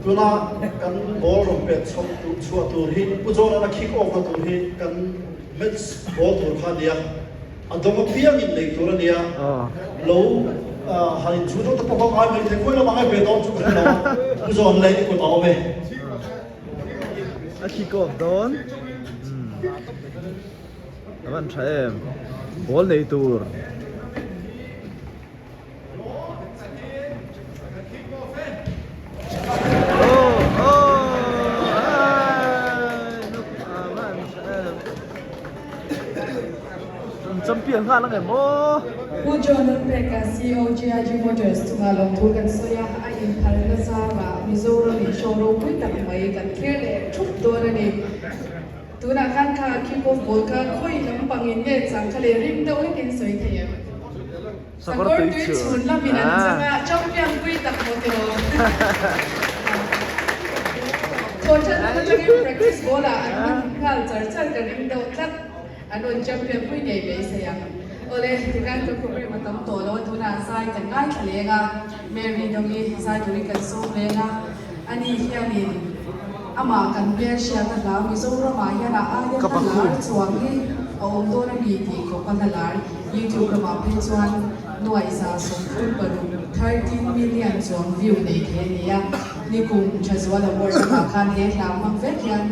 Tuna kan ball rawn pet chhoh tur chhuah tur hi Pu John-a'n a kick off na tur hi kan match ball tur kha a nia. A dawng apiangin nei tur a nia. Lo han inchhu deuh te pawh kha ngai mai thei khawi lamah ngai ve dawn chu ka hre lo a. Pu John leh i kut a awm e. A kick off dawn. A van tha em. Ball nei tur. Champion nghal ang em aw. Pu John Lalpeka, CEO GIG Motors chungah lawmthu kan sawi a, a inphalna zarah Mizoram in show ropui tak mai kan thlir leh thup dawn a ni. Tunah khan kha kick off ball kha khawi lampangin nge chang kha leh rim deuh hlek in sawi thei em? Sakawr tui chhun lamin an chang a, champion pui tak maw tiraw? Thawhṭan lam aṭangin practice ball ah an hman nghal char char ka ring deuh tlat. An rawn champion pui ngei beisei ang. Awle, tikhan kan program a tam tawh lo a, tunah zai kan ngaithla leng a, Mary Dawngi zai turin kan sawm leng a, ani hianin amah kan hmelhriat a hlau Mizoramah hian a aia hla lar chuang hi a awm dawn a ni tih khawp a hla lar. YouTube lamah phei chuan 136, 13 million, chuang view nei thei a ni a, nikum Thazual Award lamah khan he hla hmang vek hian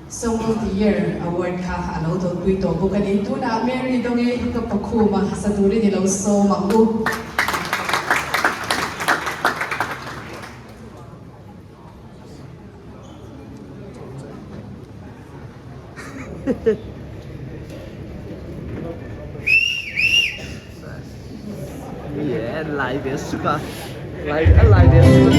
Song of the Year Award kha a lo dawnpui tawh bawk a ni. Tunah Mary Dawngi ka pakhum a, sa turin i lo sawm ang u. Lai ve suk a lai a lai ve suk a.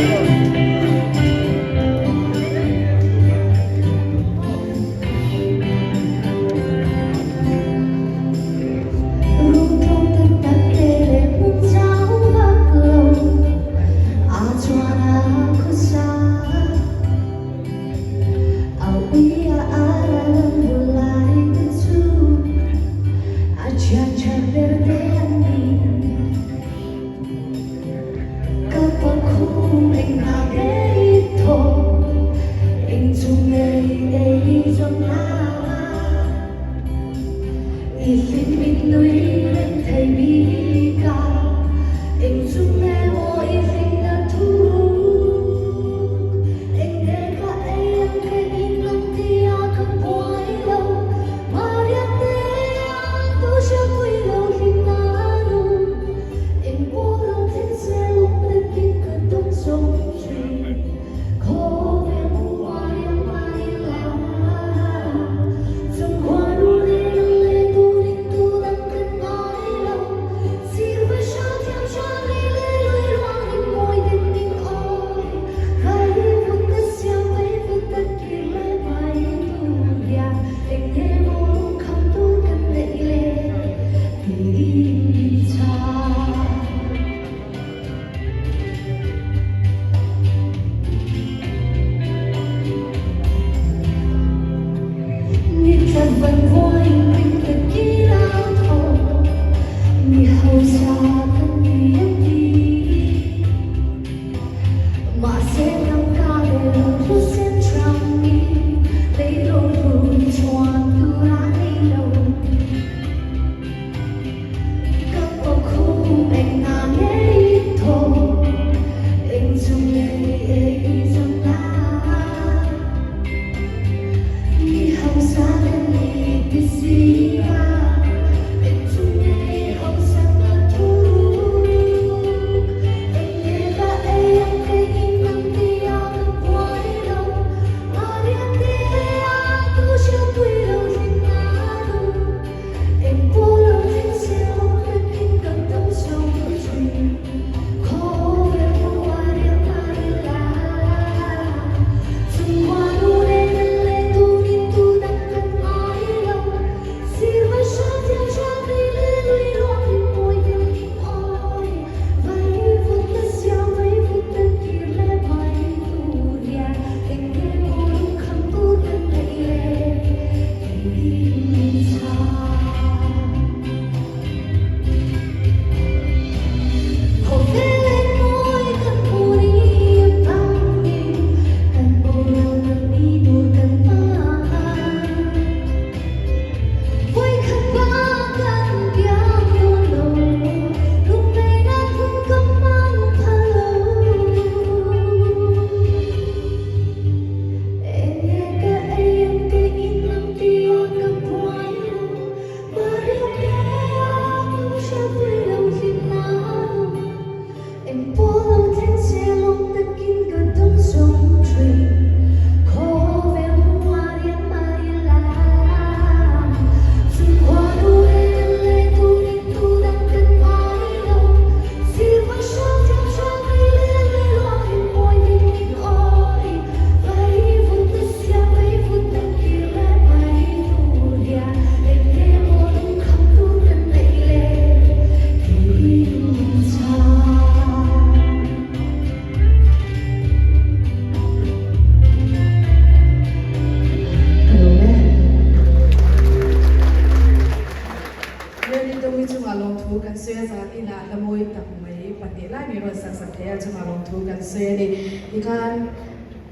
hla mawi tak mai pahnih lai min rawn sak sak thei a chungah lawmthu kan sawi a ni. Tikhan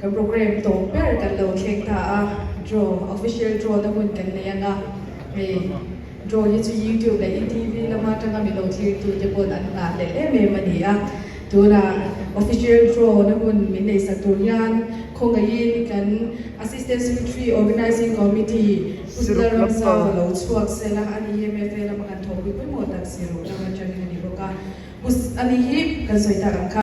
kan programme tawp ber kan lo thleng ta a, draw, official draw na hun kan nei ang a, hei draw hi chu youtube leh etv lama atanga min lo thlirtu te pawn an nghah hlelh em em a ni a, tunah official draw na hun min nei sak tur hian khawngaihin kan Assistant Secretary Organising Committee Pu Lalramsanga lo chhuak sela a ni hi MFA lama kan thawhpui pawimawh tak si ruk lama atangin a ni bawk a, Pu a ni hi kan sawi tak ang kha.